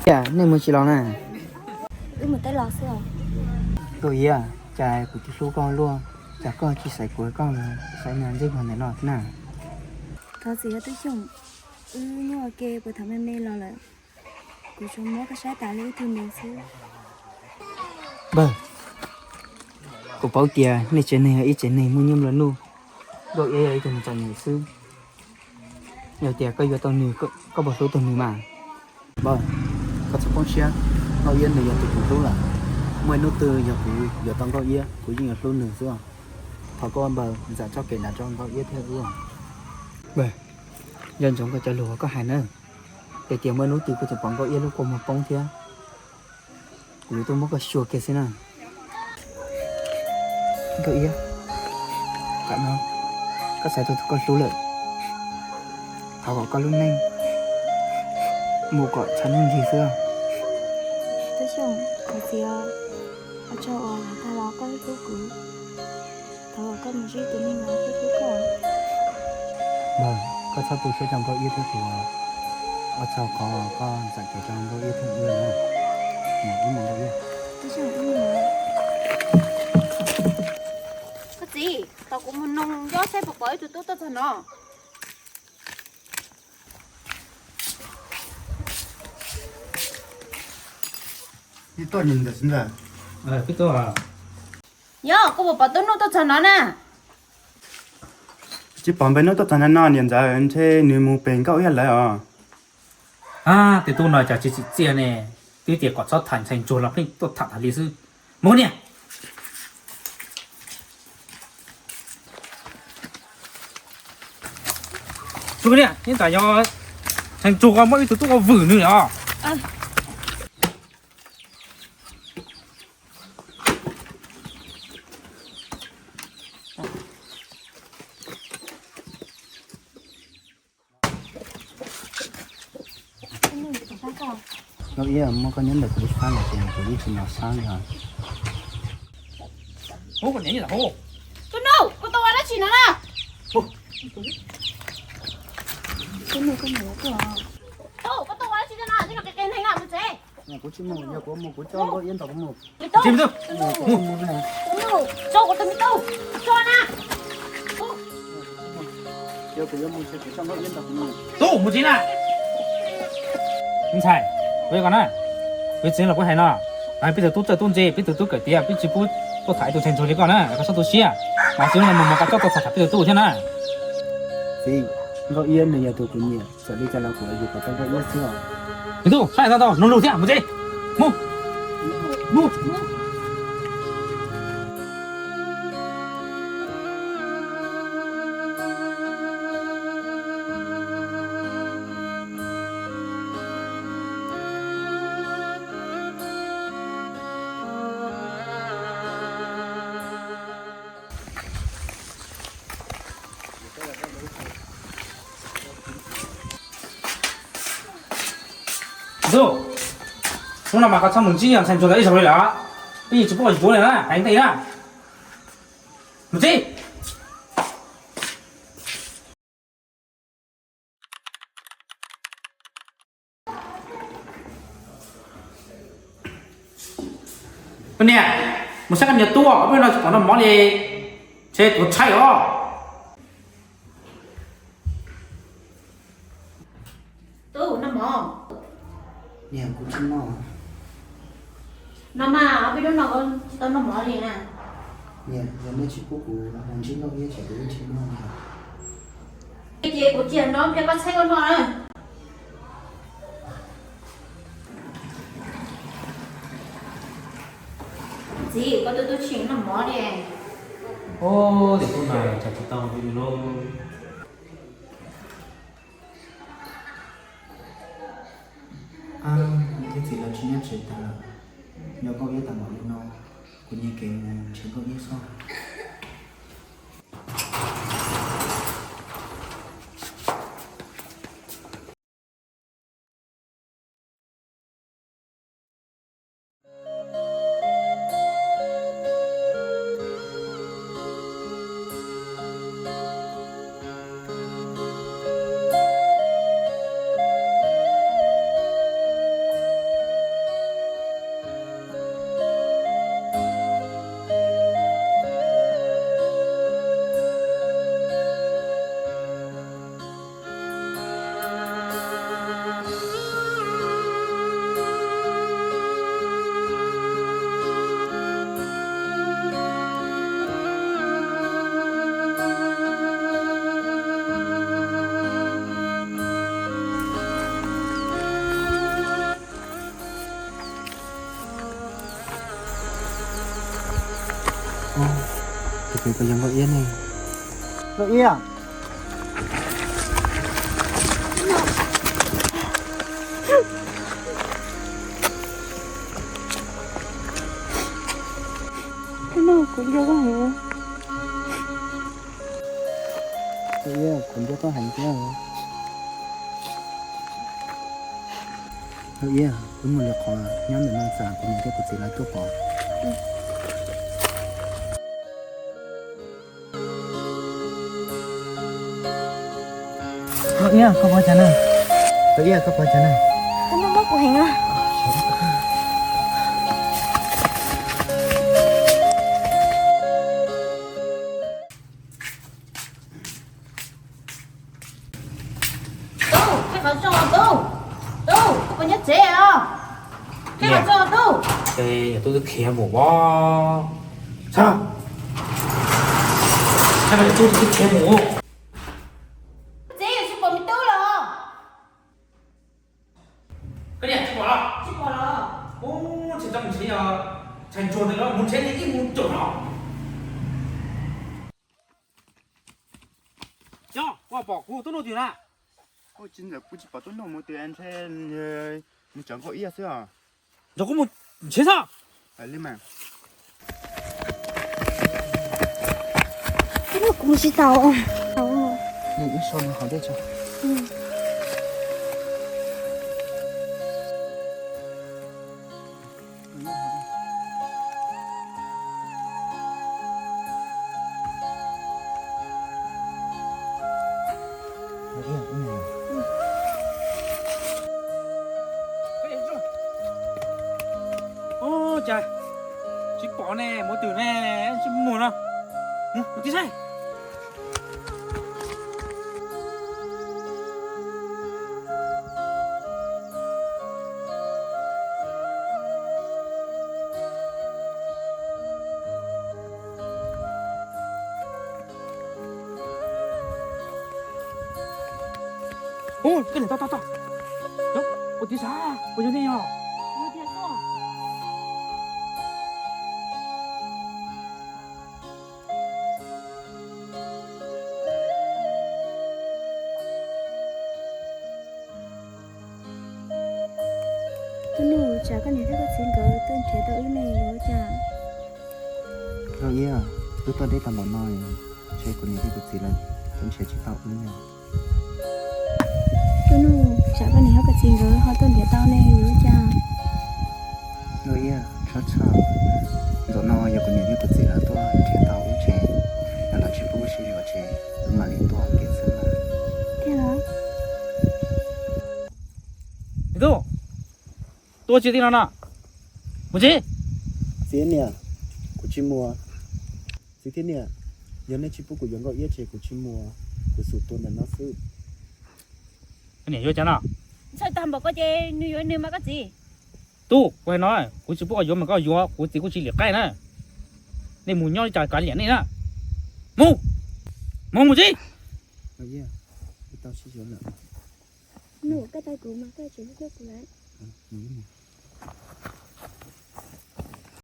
Tias nej mus tsis los na? Wb mus teb los xwb os. Nkauj Iab, cas kuv twb hlub koj luaj, cas koj tsis xaiv kuv, koj xaiv niag Ntxwj Vog ntawm no thiab na? Thov txim os Tub Xyooj, wb nyuaj ua ke puas thaum me me los lawm, kuv tsuas muab koj saib tas li ib tug neeg xwb. Npawg, kuv paub tias nej tsev neeg yog ib tsev neeg muaj nyiaj nplua nuj, Nkauj Iab yog ib tug neeg txom nyem xwb. Yog tias koj yuav tau nws, koj puas hlub tau nws mas? Npawg, koj txhob poob siab, Nkauj Iab nws yog tus kuv hlub lawm. Muaj ib hnub twg yog kuv yuav tau Nkauj Iab, kuv yeej yuav hlub nws xwb os. Thov koj npawg zam txoj kev dav rau Nkauj Iab thiab wb. Npawg, nco ntsoov koj cov lus uas koj hais na, es tias muaj ib hnub twg kuv tseem pom Nkauj Iab lub kua muag poob thiab, kuv yuav tuaj muab koj xyuas kiag xwb na. Nkauj Iab, tam no koj xaiv tau tus koj hlub lawm, thov kom koj lub neej mus kom txog hnub ntsig xwb. Tub Xyooj, thov txim os, ua tsaug uas yav tag los koj hlub hlub kuv. Thov kom koj mus ntsib tus neeg uas hlub hlub koj. Npawg, koj txhob tu siab rau Nkauj Iab thiab kuv. Ua tsaug qhov koj zam kev rau Nkauj Iab thiab wb na. Mus wb mus Nkauj Iab. Koj txiv, tos kuv mus noog nyob seb puas pom ib tug tub tuaj txog no. Yog koj puas pom tub Nuj tuaj txog no na? Tsis pom npe Nuj tuaj txog no no, niam ntxawm ntshe nws mus pem Nkauj Iab lawm os. Tus tub no cas tsis tsim txiaj ne, twb tias kom txhob tham ntxhais ntsuag los pheej tuaj tham tham li xwb. Mus niam. Tus niam, neb tas yog ntxhais ntsuag muaj ib tug tub ua vwm nws os. Nkauj Iab, muab koj nyob ntawm kuv lub sab no ces kuv yeej tsis hnov sab li os. Tus Nuj, koj tuaj ua dab tsi no na? Tus Nuj, koj mus ua dab tsi no, tib no qis qis neeg na, mus tsev. Kuv tsis mus, yog kuv mus kuv coj Nkauj Iab nrog kuv mus. Tus Nuj, tus Nuj, tso kuv tus me tub, tso na. Yog kuv yuav mus ces kuv coj Nkauj Iab nrog kuv mus. Tub, mus tsev na. Ntxhais, kuv hais koj na, kuv txiv los kuv hais no, peb tus tub txawj tub ntse, peb tus tub kawm tiav, peb tsis pub tuaj tham ib tug ntxhais ntsuag li koj na, koj txhob tu siab. Mas txiv no mus mas koj txhob tuaj tham peb tus tub thiab na. Txiv, Nkauj Iab nws yog tus kuv nyiam, txawm li cas los kuv yuav yuav kom tau Nkauj Iab xwb os. Me tub, saib tau tau, nug lus thiab, mus tsev. Mus, mus. Tub, hnub no mas koj txhob mus ntsib ntxhais ntsuag ntawd ib zaug li lawm. Peb yeej tsis pub koj yuav li na, hais ntej na. Mus tsev. Koj niam, mus saib koj niam tub, ob peb hnub no tsis pom noj mov li, ntshe tuag tshaib os. Tub, noj mov. Niam, kuv tsis noj. No mas, ob peb hnub no kuv tsis tau noj mov li na. Niam, yog nej tsis pub kuv mus ntsib Nkauj Iab ces kuv yeej tsis noj li. Ces kuv cia no pliag koj tshaib koj noj na. Txiv, koj twb twb tsis noj mov li. Ub, tus tub no cas tsis tau li lauj. Ab, niam thiab txiv lawv tsis nyob tsev tas lawm, nco Nkauj Iab tas npaum li no, kuv nyiag kev mus nrhiav Nkauj Iab xwb. Tus kwv puas yog Nkauj Iab ne? Nkauj Iab. Nkauj Iab, kuv nco koj heev thiab. Nkauj Iab, wb mus lwm qhov, nyob ntawm no tsam kuv niam thiab kuv txiv lawv tuaj pom. Nkauj Iab, koj pov cas na? Nkauj Iab, koj pov cas na? Koj noj muab kuv heev os. Tub, qhib qhov rooj tub. Tub, koj puas nyob tsev os? Qhib qhov rooj tub. Yog tub twb khiav mus os. Tub twb khiav mus. Txiv, tsis pom me tub los? Koj niam tsis pom los? Tsis pom los. Ub, ntshe tau mus nrhiav, yog tshais ntsuag ntawd los mus nrhiav ib mus caum no. Yog, koj pom kuv tuaj nuj twg na? Tsis ntawm kuv tsis pom tuaj nuj mus twg, ntshe mus cov Nkauj Iab xwb os. Nrog kuv mus nrhiav xwb. Li mas. Kuv mus tsis tau. Ib so nws qhov dej tso. Ua cas tsis pom ne, mus twg ne, tsis mus no. Mus, mus tib saib. Ub, koj niam, tau tau tau. Ua tib saib puas yog nej os. Tus nus, tsam koj niam thiab koj txiv nkawd tuaj nrhiav tau wb ne, yuav ua cas? Nkauj Iab, wb tuaj deb tau npaum no, ntshe kuv niam thiab kuv txiv lawv tuaj nrhiav tsis tau wb ne. Tus nus, tsam koj niam thiab koj txiv nkawd ho tuaj nrhiav tau ne, yuav ua cas? Nkauj Iab, txhob txhawj, ntawm no yog kuv niam thiab kuv txiv lawv tuaj nrhiav tau wb ces lawv tsis pub wb sib yuav ces wb mam li tuaj ua ke xwb mas. Tiag los? Tub, tuaj tsis tij no no. Mus tsis? Txiv niam, kuv tsis mus. Txiv thiab niam, yog nej tsis pub kuv yuav Nkauj Iab ces kuv tsis mus, kuv xum tua ntawm no xwb. Koj niam yuav cas no? Txhawj tag npaum ko ces nws yuav nws mas koj txiv. Tub, kuv hais no, kuv tsis pub koj yuav mas koj yuav, kuv txiv kuj tsis liam qaib na. Nej mus nyob li cas kav liam nej na. Mus, mus mus tsis? Nkauj Iab, tau sib yuav lawm. Nus, koj tau kuv mas koj tseem hlub hlub kuv lawm.